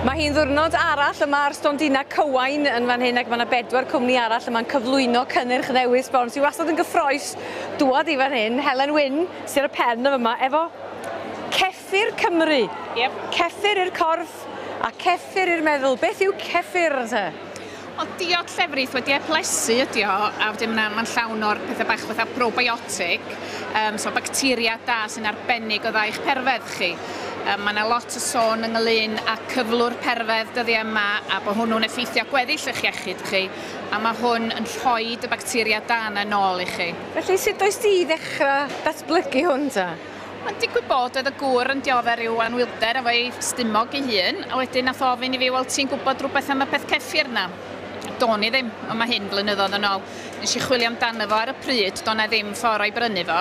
Mae hi'n ddiwrnod arall yma ar stondina Cywain yn fan hyn ac mae yna bedwar cwmni arall yma'n cyflwyno cynnyrch newydd sbon sy'n wastad yn gyffrous dŵad i fan hyn. Helen Wyn sydd ar y pen yn yma efo Ceffyr Cymru. Yep. Ceffyr i'r corff a ceffyr i'r meddwl. Beth yw ceffyr te? Wel, diod llefrith wedi eplesu ydi o, a wedyn mae'n llawn o'r pethau bach fatha probiotic, so bacteria da sy'n arbennig o dda i'ch perfedd chi. Mae yna lot o sôn ynglyn â cyflwr perfedd dyddiau yma a bod hwnnw'n effeithio gweddill eich iechyd chi, a mae hwn yn rhoi y bacteria da yna nôl i chi. Felly sut oes ti i ddechrau datblygu hwn ta? Mae'n digwydd bod oedd y gŵr yn diodde rhyw anwylder efo'i stumog ei hun, a wedyn nath o ofyn i fi, wel ti'n gwybod rhywbeth am y peth ceffyr na? Do'n i ddim, ond mae hyn blynyddoedd yn ôl. Nes i chwilio amdano fo ar y pryd, do'n na ddim ffordd o'i brynu fo.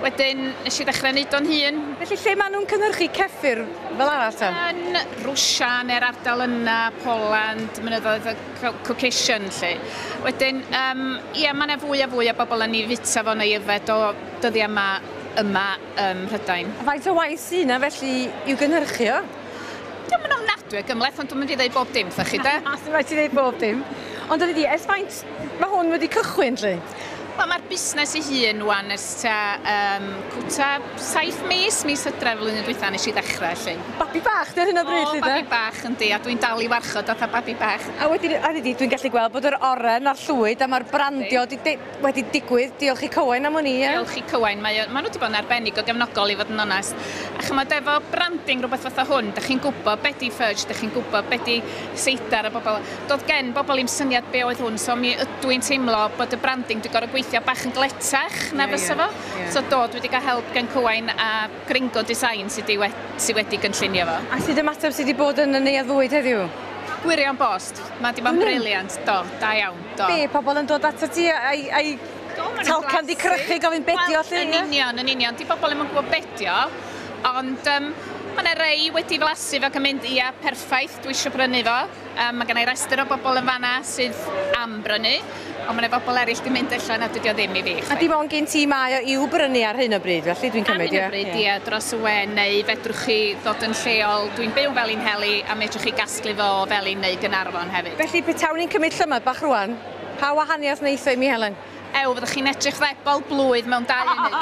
Wedyn nes i ddechrau neud o'n hun. Felly lle maen nhw'n cynhyrchu ceffyr fel arall ta? Yn Rwsia neu'r ardal yna, Poland, mynyddoedd y Caucasian lle. Wedyn, ie, mae yna fwy a fwy o bobl yn ei fita fo neu yfed o dyddiau yma yma ym Mhrydain. A faint o waith sy'n yna felly i'w gynhyrchu o? Dio'm yn ofnadwy o gymhleth, ond dwi'n mynd i ddeud bob dim wrthoch chi de. Na, sy'n rhaid ti ddeud bob dim. Ond ydy di, ers faint mae hwn wedi cychwyn lly? Wel, mae'r busnes ei hun wan ers tua cwta 7 mis, mis Hydref flwyddyn dwytha nes i ddechrau lly. Babi bach di ar hyn o bryd lly de? O, babi bach yndi, a dwi'n dal i warchod fatha babi bach. A wedyn, a ydy, dwi'n gallu gweld bod yr oren a'r llwyd a mae'r brandio wedi digwydd, diolch i Cywain am wn i, ie? Diolch i Cywain, mae maen nhw wedi bod yn arbennig o gefnogol i fod yn onest. A chymod, efo branding rhywbeth fatha hwn, dych chi'n gwybod be di fudge, dych chi'n gwybod be di seidar a bobl. Doedd gen bobl i'm syniad be oedd hwn, so mi ydw i'n teimlo bod y branding wedi gorfod gweithio bach yn gletach na fysa fo. So do, dwi wedi cael help gen Cywain a Gringo Design sydd wedi gynllunio fo. A sut ymateb sydd wedi bod yn y neuadd fwyd heddiw? Gwirion bost. Mae wedi bod yn brilliant. Do, da iawn, do. Be, pobl yn dod atat ti a'i talcan di crychu gofyn be 'di o lly? Yn union, yn union. Di bobl ddim yn gwybod be 'di o, ond mae yna rei wedi flasu fo ac yn mynd, ia, perffaith, dwi eisiau brynu fo. Mae gen i restr o bobl yn fanna sydd am brynu, ond mae yna bobl eraill di mynd allan a dydy o ddim i fi. A dim ond gen ti mae o i'w brynu ar hyn o bryd, felly dwi'n cymryd, ie? Ar hyn o bryd, ie, dros y we, neu fedrwch chi ddod yn lleol. Dwi'n byw Felinheli a medrwch chi gasglu fo o Felin neu Gaernarfon hefyd. Felly petawn ni'n cymryd llymad bach rwan, pa wahaniaeth wneith o i mi, Helen? Ew, fyddwch chi'n edrych ddebol blwydd mewn 2 munud.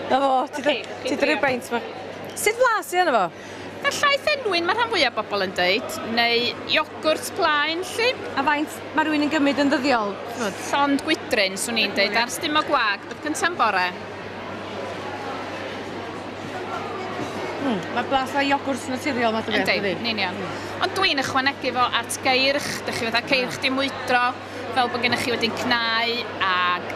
Na fo, ti 'di rhoi beint bach. Sut flas sy arno fo? Fel llaeth enwyn mae rhan fwyaf o bobl yn deud, neu iogwrt plaen lly. A faint mae rhywun yn gymryd yn ddyddiol? Llond gwydryn, swn i'n deud, ar stumog gwag, beth cynta'n bore. Mae blas o iogwrt naturiol math o beth, yndi? Yndi, yn union. Ond dwi'n ychwanegu fo at geirch, dych chi fatha ceirch di mwydro, fel bod gennych chi wedyn cnau ag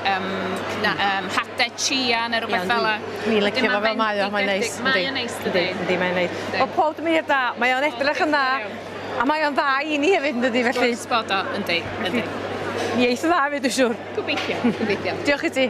hadau chia neu rhywbeth fel 'na. Dwi'n licio fo fel mae o, mae'n neis. Mae o'n neis, dydi? Yndi, mae'n neis. Wel, pob dymuniad da, mae o'n edrych yn dda, a mae o'n dda i ni hefyd, yn dydi, felly. Wrth gwrs bod o, yndi, yndi. Mi eith yn dda hefyd, dwi'n siŵr. Gobeithio, gobeithio. Diolch i ti.